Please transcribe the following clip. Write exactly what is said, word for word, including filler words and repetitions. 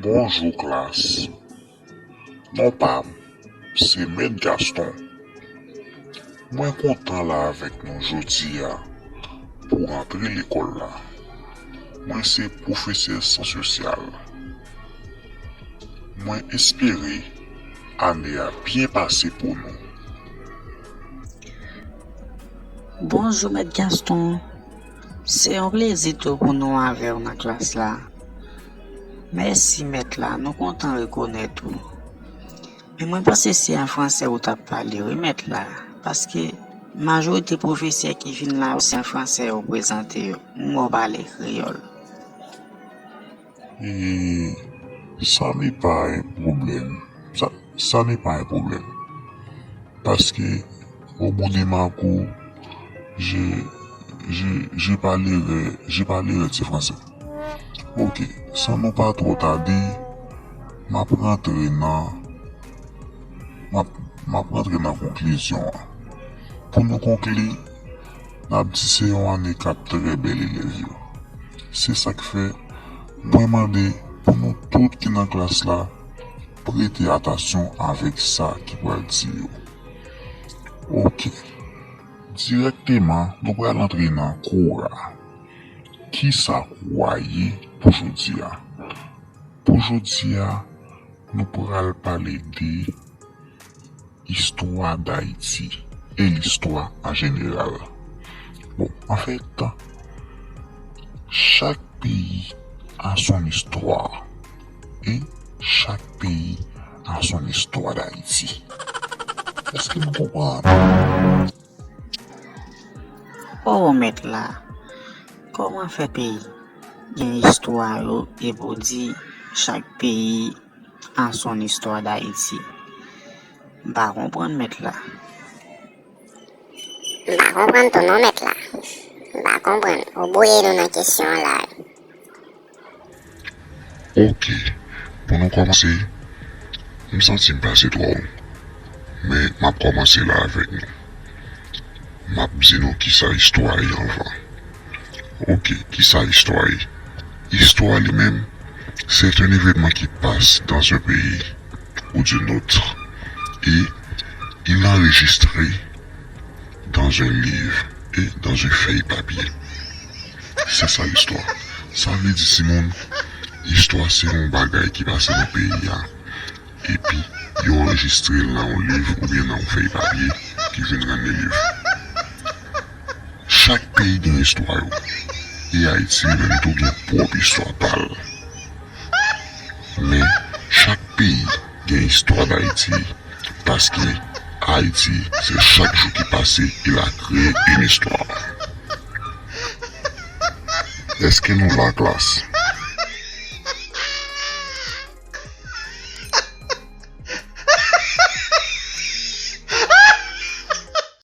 Bonjou klas. Non pa m se Mèt Gaston. Mwen kontan la avèk nou jodi a pou rantre lekòl la. Mwen se pwofesè syans sosyal. Mwen espere ane a byen pase pou nou. Bonjou Mèt Gaston. Se yon plezi tou pou nou avè w nan klas la. Mèsi mèt la, nou kontan rekonèt ou. Men mwen panse se an fransè ou t ap pale wi mèt la, paske majorite pwofesè ki vin la se an fransè yo prezante yo, m wè w pale kreyòl. E sa ne pa yon pwoblèm. Sa, sa ne pa yon pwoblèm. Paske, au bout de ma kou, je, je, je parlerai, je parlerai ti fransè. Ok, san nou pa twò tade, m ap rantre nan, m ap, m ap rantre nan konklizyon an. Pou nou konkli, n ap di se yon ane k ap trè bèl elèv yo. Se sa k fè, mwen mande pou nou tout ki nan klas la, prete atansyon avèk sa ki pral di yo. Ok. Dirèkteman, nou pral antre nan kou a. Kisa kou a ye pou jodi a? Pou jodi a, nou pral pale de istwa Dayiti e listwa an jeneral. Bon, anfèt, chak peyi a son istwa e chak peyi a son istwa Dayiti. Èske nou konprann? O mèt la, kòman fè peyi gen istwa yo epi w di chak peyi a son istwa Dayiti? M pa konprann mèt la. M pa konprann tou non mèt la. M pa konprann. Ou bwouye nou nan kesyon an la wi. Ok, pou nou kòmanse, m santi m pase twò, men m ap kòmanse la avèk nou. M ap di nou kisa istwa ye anvan. Ok, kisa istwa ye? Istwa li menm, c'est un événement qui passe dans un pays ou d'une autre et il est enregistré dans un livre et dans une feuille papier. Se sa listwa. Sa vle di timoun, istwa se yon bagay ki pase nan peyi a, epi yo anrejistre l nan yon liv oubyen nan yon fèy papye ki vin rann li liv. Chak peyi gen istwa yo, e Ayiti li menm tou gen pwòp istwa pa l. Men, chak peyi gen istwa Dayiti, paske Ayiti, se chak jou ki pase, il a créé une histoire. Èske nou la, klas?